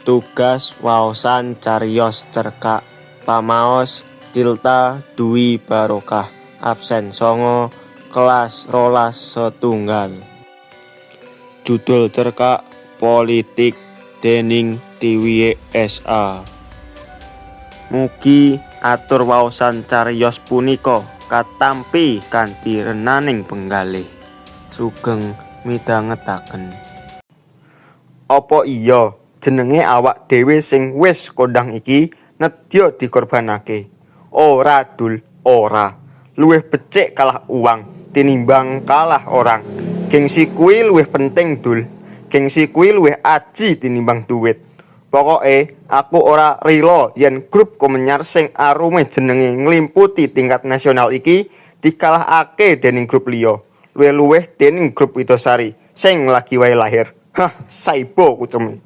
Tugas waosan cariyos cerkak. Pamaos Tilta Dwi Barokah. Absen 9, kelas 12 setunggal. Judul cerkak Politik dening Tiwie SA. Mugi atur waosan cariyos punika katampi kanthi renaning penggalih. Sugeng midhangetaken. Apa iya jenenge awak dhewe sing wis kondhang iki nedya dikorbanake? Ora, Dul, ora. Luwih becik kalah uang tinimbang kalah orang. Gengsi kuwi luwih penting, Dul. Gengsi kuwi luwih aji tinimbang duit. Pokoke aku ora rila yen grup Kumenyar sing arume jenenge nglimputi tingkat nasional iki dikalahake dening grup liya. Luwih-luwih dening grup Widosari sing lagi wae lahir. Hah, saibo kuceme.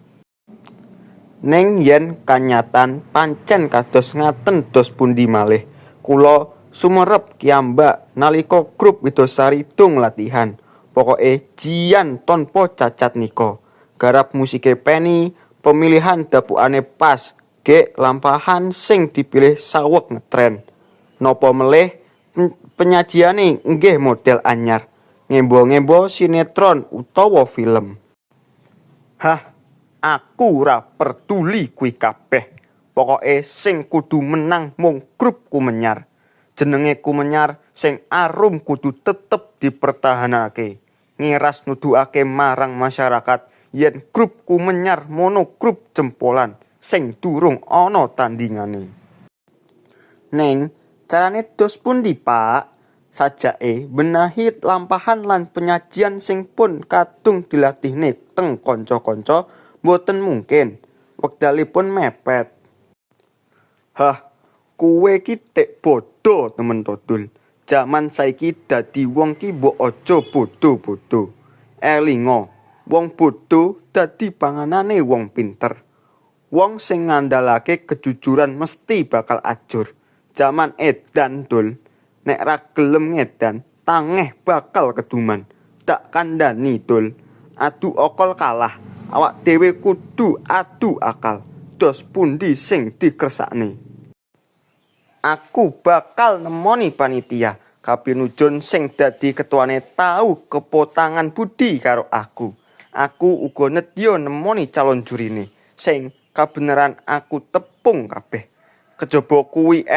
Ning yen kanyatan pancen kados ngaten, dos pundi malih? Kula sumerep kiyambak nalika grup Widosari dung latihan. Pokoke jian tanpa cacat nika. Garap musike peni, pemilihan dapukane pas, gek lampahan sing dipilih saweg ngetren. Napa melih penyajiane nggih model anyar. Ngembo-ngembo sinetron utawa film. Hah, aku ora perduli kuwi kabeh. Pokoke sing kudu menang mung grup Kumenyar. Jenenge Kumenyar sing arum kudu tetep dipertahanake. Ngiras nuduhake marang masyarakat yen grup Kumenyar mono grup jempolan sing durung ana tandingane. Neng, carane dos pundi, Pak? Sajake mbenahi lampahan lan penyajian sing pun kadung dilatihne teng kanca-kanca mboten mungkin. Wekdalipun mepet. Hah, kowe ki tek bodho temen to, Dul. Jaman saiki dadi wong ki mbok aja bodho-bodho. Elinga, wong bodho dadi panganane wong pinter. Wong sing ngandalake kejujuran mesti bakal ajur. Jaman edan, Dul. Nek ra gelem ngedan, tangeh bakal keduman. Tak kandhani, Dul. Adu okol kalah, awak dhewe kudu adu akal. Dos pundi sing dikersakne? Aku bakal nemoni panitia kapinujun sing dadi ketuane tau kepotangan budi karo aku. Aku uga nedya nemoni calon jurine sing kabeneran aku tepung kabeh. Kejaba kuwi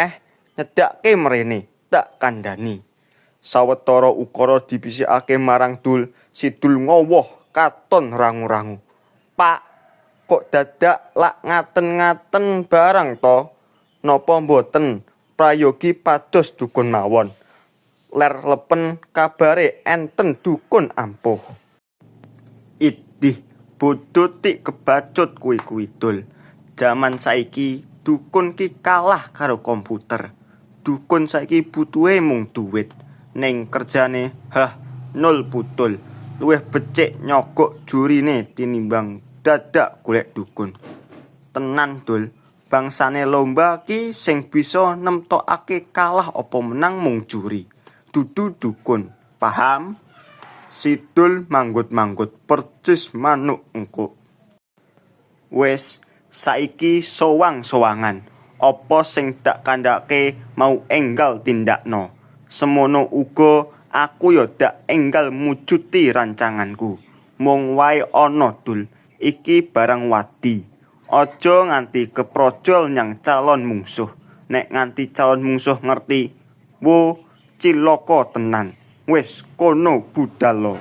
nyedhake mrene, tak kandhani. Sawetara ukara dibisikake marang Dul, si Dul ngowoh katon rangu-rangu. Pak, kok dadak lak ngaten-ngaten barang to? Napa mboten prayogi pados dukun mawon? Ler lepen kabare enten dukun ampuh. Idih, bodho tik kebacut kuwi-kuwi, Dul. Jaman saiki dukun ki kalah karo komputer. Dukun saiki butuhe mung duit. Ning kerjane, hah, nol putul. Luwih becik nyogok jurine tinimbang dadak golek dukun. Tenan, Dul, bangsane lomba ki sing bisa nemtokake kalah apa menang mung juri, dudu dukun. Paham? Si Dul manggut-manggut percis manuk engkuk. Wis, saiki sowang-sowangan. Apa sing dak kandhake mau enggal tindakno. Semono uga aku ya dak enggal mujuti rancanganku. Mung wae ana, Dul, iki barang wadi. Aja nganti keprojol nyang calon mungsuh. Nek nganti calon mungsuh ngerti, wo, cilaka tenan. Wis kono budal.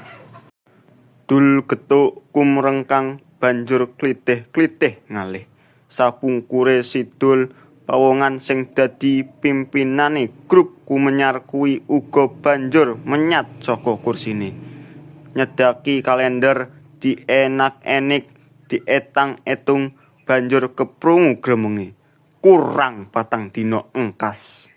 Dul Gethuk kumrengkang banjur klitih-klitih ngalih. Sapungkure si Dul Pawongan sing dadi pimpinane grup Kumenyar kuwi uga banjur menyat saka kursine. Nyedhaki kalender dienak-enik, dietang-etung, banjur keprungu gremenge. Kurang 4 dina engkas.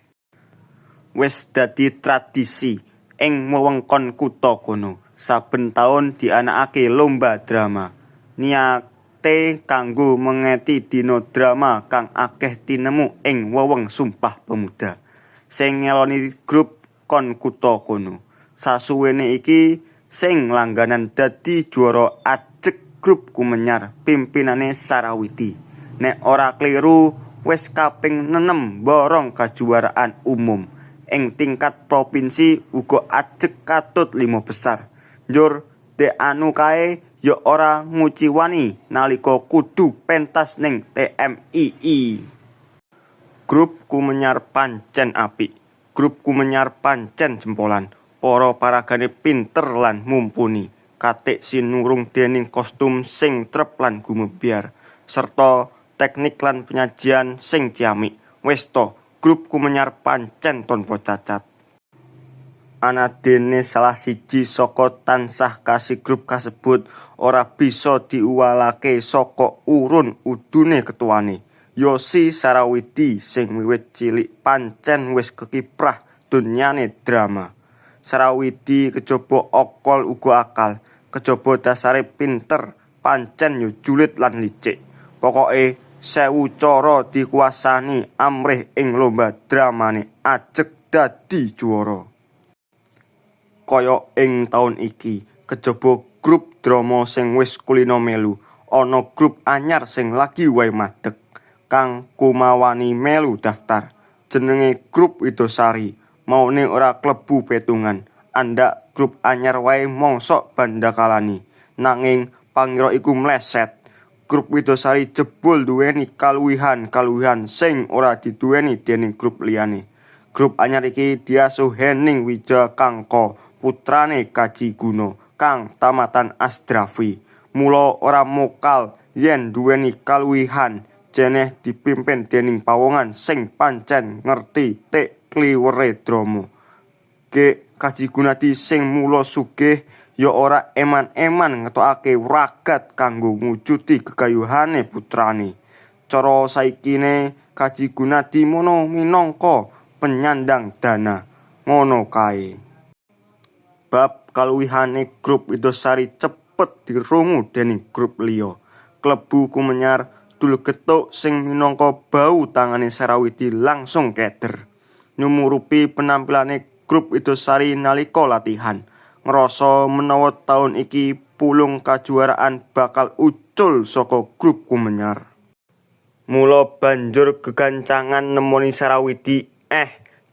Wis dadi tradisi ing wewengkon kutha kono. Saben taun dianakake lomba drama. Niate kanggo mengeti dina drama kang akeh tinemu ing weweng Sumpah Pemuda. Sing ngeloni grup kon kutha kono. Sasuwene iki sing langganan dadi juara ajeg. Grup Kumenyar pimpinane Sarawidi. Nek ora kliru wis kaping 6 mborong kajuwaraan umum. Ing tingkat propinsi uga ajeg katut 5 besar. Njur dek anu kae ya ora nguciwani nalika kudu pentas ning TMII. Grup Kumenyar pancen apik. Grup Kumenyar pancen jempolan. Para paragane pinter lan mumpuni. Katik sinurung dening kostum sing trep lan gumebyar serta teknik lan penyajian sing ciamik. Wis to, Grup Kumenyar pancen tanpa cacat. Anadene salah siji saka tansah kasi grup kasebut ora bisa diuwalake saka urun udune ketuane, Yosi Sarawidi, sing wiwit cilik pancen wis kekiprah dunyane drama. Sarawidi kejaba okol uga akal, kejaba dasare pinter, pancen yo julid lan licik. Pokoke sewu cara dikuwasani amrih ing lomba dramane ajeg dadi juara. Kaya ing taun iki, kejaba grup drama sing wis kulina melu, ana grup anyar sing lagi wae madeg, kang kumawani melu daftar. Jenenge Grup Widosari, maune ora klebu petungan. Andhak grup anyar wae mosok bandakalani. Nanging pangira iku mleset. Grup Widosari jebul duweni kaluwihan-kaluwihan sing ora diduweni dening grup liyane. Grup anyar iki diasuh Hening Wijayakangka, putrane Kaji Guna kang tamatan Asdrafi. Mula ora mokal yen duweni kaluwihan jeneh dipimpin dening pawongan sing pancen ngerti tik kliwere drama. Gek Kaji Gunadi sing mula sugih ya ora eman-eman ngetokake wragat kanggo ngujudi gegayuhane putrane. Cara saikine Kaji Gunadi mono minangka penyandang dana. Ngono kae. Bab kaluwihane Grup Widosari cepet dirungu dening grup liya. Klebu Kumenyar, Dul Gethuk sing minangka bau tangane Sarawidi langsung keder. Nyumurupi penampilane Grup Widosari nalika latihan, ngrasa menawa taun iki pulung kajuwaraan bakal ucul saka Grup Kumenyar. Mula banjur gegancangan nemoni Sarawidi,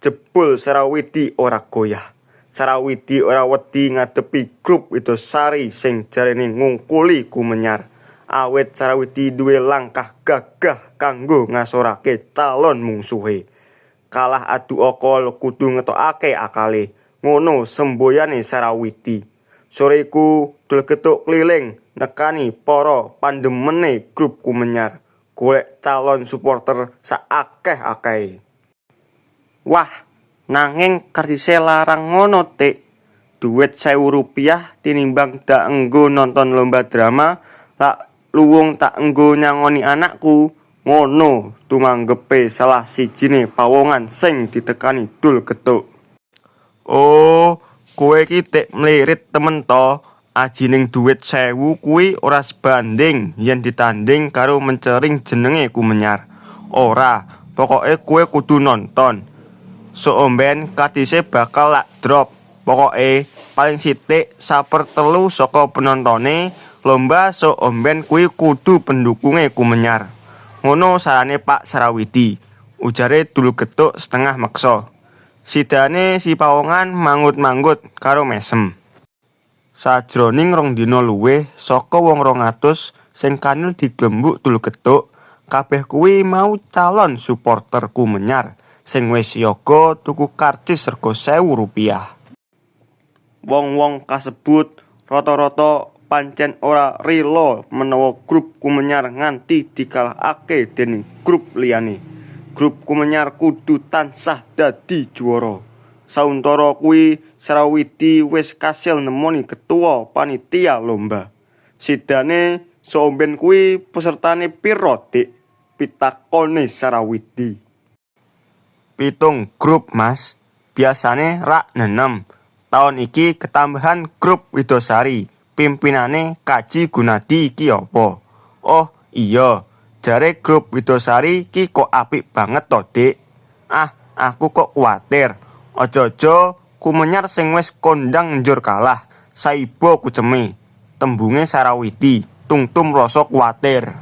jebul Sarawidi ora goyah. Sarawidi ora wedi ngadepi Grup Widosari sing jarene ngungkuli Kumenyar. Awit Sarawidi duwe langkah gagah kanggo ngasorake calon mungsuhe. Kalah adu okol kudu ngetokake akale. Ngono semboyane Sarawidi. Sore iku Dul Gethuk kliling nekani para pandemene Grup Kumenyar, golek calon supporter saakeh-akehe. Wah, nanging karcise larang ngono, Tik. Duit 1000 rupiah tinimbang dak enggo nonton lomba drama, lak luwung tak enggo nyangoni anakku. Ngono tumanggepe salah sijine pawongan sing ditekani Dul Gethuk. Oh, kowe iki tik mlirit temen to. Ajining duit 1000 kuwi ora sebanding yen ditanding karo mencering jenenge Kumenyar. Ora, pokoke kowe kudu nonton. Sok omben karcise bakal lak drop. Pokoke paling sithik sapertelu saka penontone lomba sok omben kuwi kudu pendukunge Kumenyar. Ngono sarane Pak Sarawidi, ujare Dul Gethuk setengah meksa. Sidane si pawongan manggut-manggut karo mesem. Sajroning 2 dina luwih saka wong 200 sing kanil diglembuk Dul Gethuk, kabeh kuwi mau calon supporter Kumenyar sing wis siaga tuku karcis rega 1000 rupiah. Wong-wong kasebut rata-rata pancen ora rila menawa Grup Kumenyar nganti dikalahake dening grup liyane. Grup Kumenyar kudu tansah dadi juara. Sauntara kuwi Sarawidi wis kasil nemoni ketua panitia lomba. Sidane soomben kuwi pesertane pira, Dik? Pitakone Sarawidi. 7 grup, Mas. Biasane rak 6. Taun iki ketambahan Grup Widosari, pimpinane Kaji Gunadi iki apa? Oh iya, jare Grup Widosari ki kok apik banget to, Dik? Ah, aku kok kuwatir. Aja-aja Kumenyar sing wis kondang njur kalah, saiba kuceme. Tembunge Sarawidi. tungtum rasa kuwatir.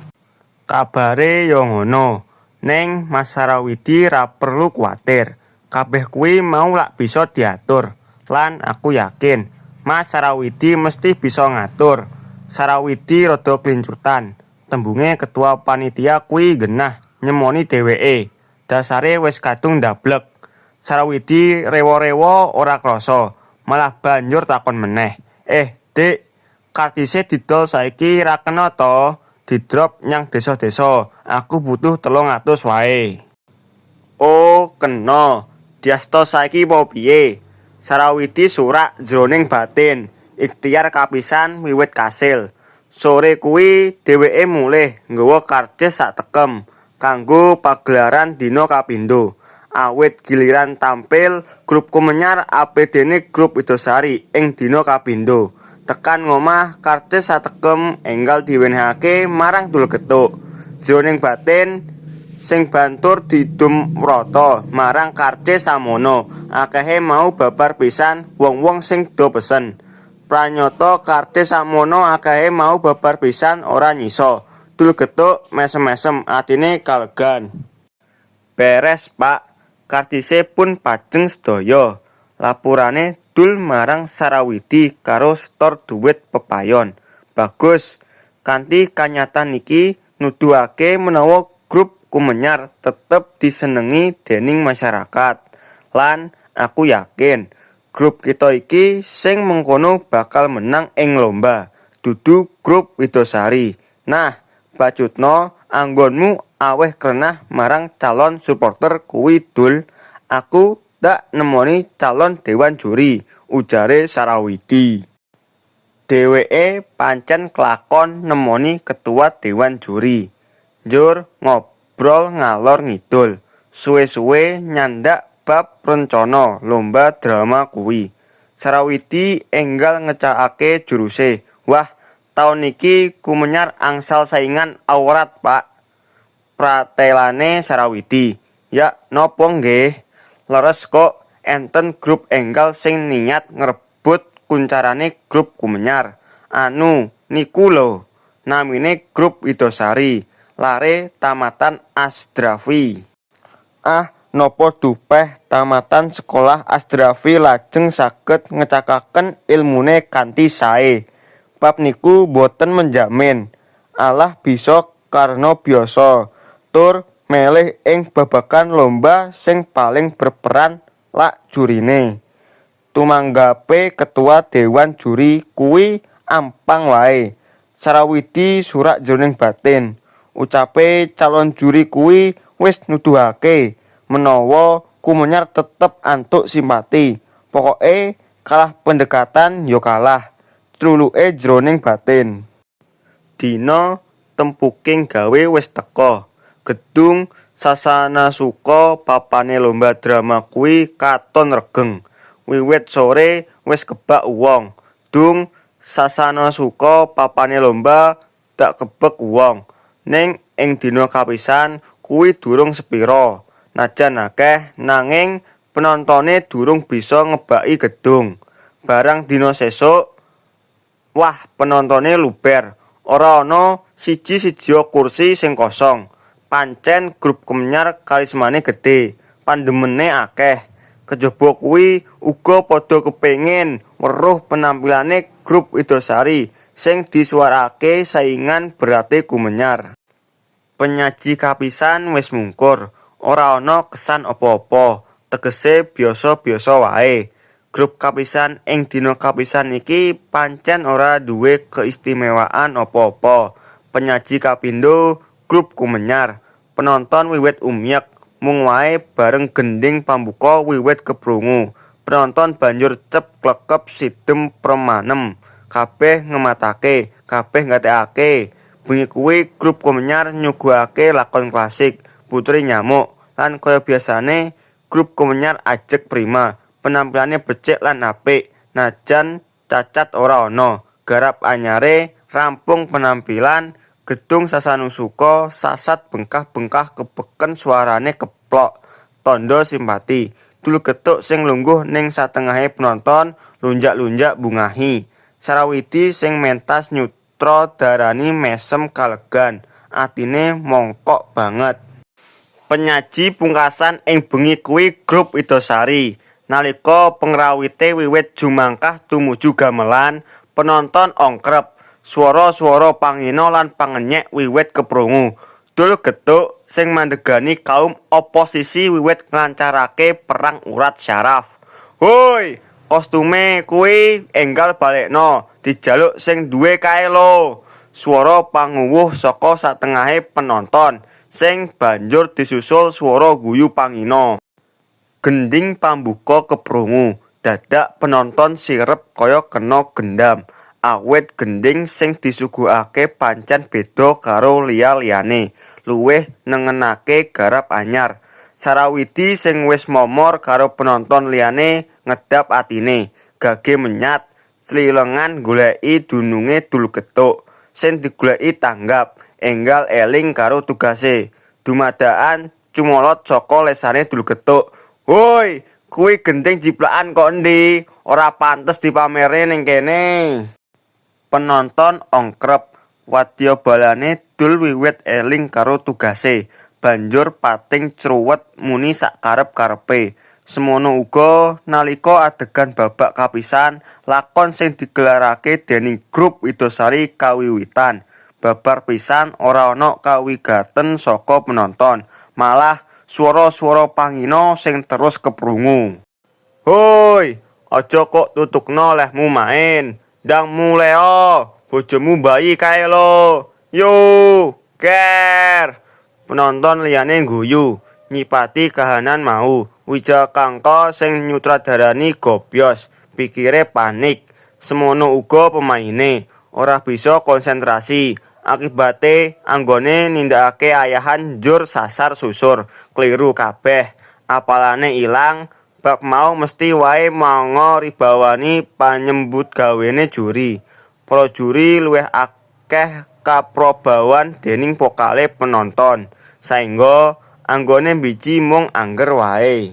Kabare ya ngono. Ning Mas Sarawidi ra perlu kuwatir. Kabeh kuwi mau lak bisa diatur. Lan aku yakin Mas Sarawidi mesti bisa ngatur. Sarawidi rada klincutan. Tembunge ketua panitia kuwi genah nyemoni dheweke. Dasare wis kadung ndablek. Sarawidi rewa-rewa ora krasa, malah banjur takon meneh. "Eh, Dik, karcise didol saiki ra kena to? Didrop nyang desa-desa. Aku butuh 300 wae." "Oh, kena. Diasta saiki apa piye?" Sarawidi surak jroning batin. Ikhtiar kapisan wiwit kasil. Sore kuwi dheweke mulih nggawa karcis sak tekem kanggo pagelaran dina kapindho. Awit giliran tampil grup Kumenyar apedene grup Widosari ing dina kapindho. Tekan ngomah, karcis satekem enggal diwenehake marang Dul Gethuk. Jroning batin sing bantur didum rata marang karcis samono akehe mau babar pisan wong-wong sing do pesen. Pranyata karcis samono akehe mau babar pisan ora nyisa. Dul Gethuk mesem-mesem, atine kalegan. "Beres, Pak. Karcise pun pajeng sedaya," lapurane Dul marang Sarawidi karo setor dhuwit pepayon. "Bagus. Kanthi kanyatan iki nuduhake menawa grup Kumenyar tetep disenengi dening masyarakat. Lan aku yakin grup kita iki sing mengkono bakal menang ing lomba, dudu grup Widosari. Nah, bacutno anggonmu aweh krenah marang calon suporter kuwi, Dul. Aku dak nemoni calon dewan juri," ujare Sarawidi. Dheweke pancen klakon nemoni ketua dewan juri. Njur ngobrol ngalor ngidul. Suwe-suwe nyandak bab rencana lomba drama kuwi. Sarawidi enggal ngecakake juruse. "Wah, taun iki Kumenyar angsal saingan awrat, Pak," pratelane Sarawidi. "Ya napa nggih? Leres kok enten grup enggal sing niat ngrebut kuncarane grup Kumenyar. Anu niku lho, namine grup Widosari, lare tamatan Asdrafi." "Ah, napa dupeh tamatan sekolah Asdrafi lajeng saged ngecakaken ilmune kanthi sae? Bab niku boten menjamin. Alah, bisa karena biyasa tur melih ing babagan lomba sing paling berperan lak jurine. Tumanggape ketua dewan juri kuwi ampang wae." Sarawidi surak jroning batin. Ucape calon juri kuwi wis nuduhake menawa Kumenyar tetep antuk simpati. Pokoke kalah pendekatan ya kalah, tluluke jroning batin. Dina tempuking gawe wis teka. Gedung Sasanasuka papane lomba drama kuwi katon regeng. Wiwit sore wis kebak wong. Dung Sasanasuka papane lomba dak kebek wong. Ning ing dina kapisan kuwi durung sepira. Najan akeh, nanging penontone durung bisa ngebaki gedung. Barang dina sesuk, wah, penontone luber. Ora ana siji-sijia kursi sing kosong. Pancen grup Kumenyar karismane gedhe, pandhemene akeh. Kejaba kuwi uga padha kepengin weruh penampilane grup Widosari sing disuwarakake saingan berate Kumenyar. Penyaji kapisan wis mungkur, ora ana kesan apa-apa, tegese biyasa-biyasa wae. Grup kapisan ing dina kapisan iki pancen ora duwe keistimewaan apa-apa. Penyaji kapindho grup Kumenyar. Penonton wiwit umyek, mung wae bareng gendhing pambuka wiwit keprungu. Penonton banjur cep klekep sidem premanem. Kabeh ngematake, kabeh nggatekake. Bengi kuwi grup Kumenyar nyuguhake lakon klasik Putri Nyamuk lan kaya biasane grup Kumenyar ajeg prima. Penampilane becik lan apik, najan cacat ora ana. Garap anyare rampung penampilan, gedung Sasanasuka sasat bengkah-bengkah kebeken suarane keplok tandha simpati. Dul Gethuk sing lungguh ning satengahe penonton lunjak-lunjak bungahi. Sarawidi sing mentas nyuting Nyutradarani mesem kalegan, atine mongkok banget. Penyaji pungkasan ing bengi kuwi grup Widosari. Nalika pengrawite wiwit jumangkah tumuju gamelan, penonton ongkrep. Swara-swara pangina lan pangenyek wiwit keprungu. Dul Gethuk sing mandhegani kaum oposisi wiwit nglancarake perang urat syaraf. "Hoi, kostume kuwi enggal balekno, dijaluk sing duwe kae lho." Swara panguwuh saka satengahe penonton, sing banjur disusul swara guyu pangina. Gendhing pambuka keprungu, dadak penonton sirep kaya kena gendam. Awit gendhing sing disuguhake pancen beda karo liya-liyane, luwih nengenake garap anyar. Sarawidi sing wis momor karo penonton liyane ngedap atine, gage menyat, clilengan goleki dununge Dul Gethuk. Sing digoleki tanggap, enggal eling karo tugase. Dumadakan cumolot saka lesane Dul Gethuk. "Hoi, kuwi gendhing jiplakan ko endi? Ora pantes dipamerne ning kene." Penonton ongkrep. Wadyabalane Dul wiwit eling karo tugase, banjur pating cruwet muni sakarep-karepe. Semono uga nalika adegan babak kapisan lakon sing digelarake dening grup Widosari kawiwitan. Babar pisan ora ana kawigaten saka penonton, malah swara-swara pangina sing terus keprungu. "Hoi, aja kok tutukno lehmu main. Ndang muleha, bojomu bayi kae lho. Yo, ger." Penonton liyane ngguyu, nyipati kahanan mau. Wijakangka sing nyutradarani gobyos, pikire panik. Semono uga pemaine, ora bisa konsentrasi. Akibate anggone nindakake ayahan njur sasar susur, kliru kabeh. Apalane ilang, bab mau mesti wae manga ribawani panyambutgawene juri. Para juri luwih akeh kaprobawan dening pokale penonton, saengga anggone mbiji mung angger wae.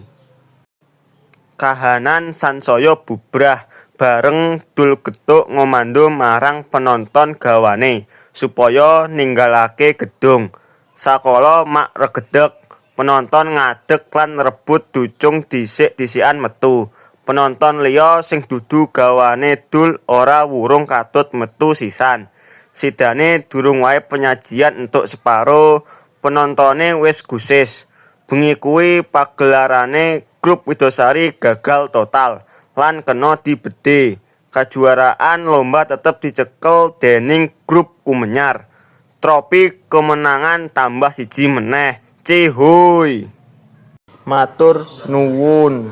Kahanan sansaya bubrah bareng Dul Gethuk ngomando marang penonton gawane supaya ninggalake gedung. Sakala mak regedeg, penonton ngadeg lan rebut ducung dhisik-dhisikan metu. Penonton liya sing dudu gawane Dul ora wurung katut metu sisan. Sidane durung wae penyajian entuk separo, penontone wis gusis. Bengi kuwi pagelarane grup Widosari gagal total lan kena dibedhe. Kajuaraan lomba tetep dicekel dening grup Kumenyar. Tropi kemenangan tambah siji meneh. Cihuy. Matur nuwun.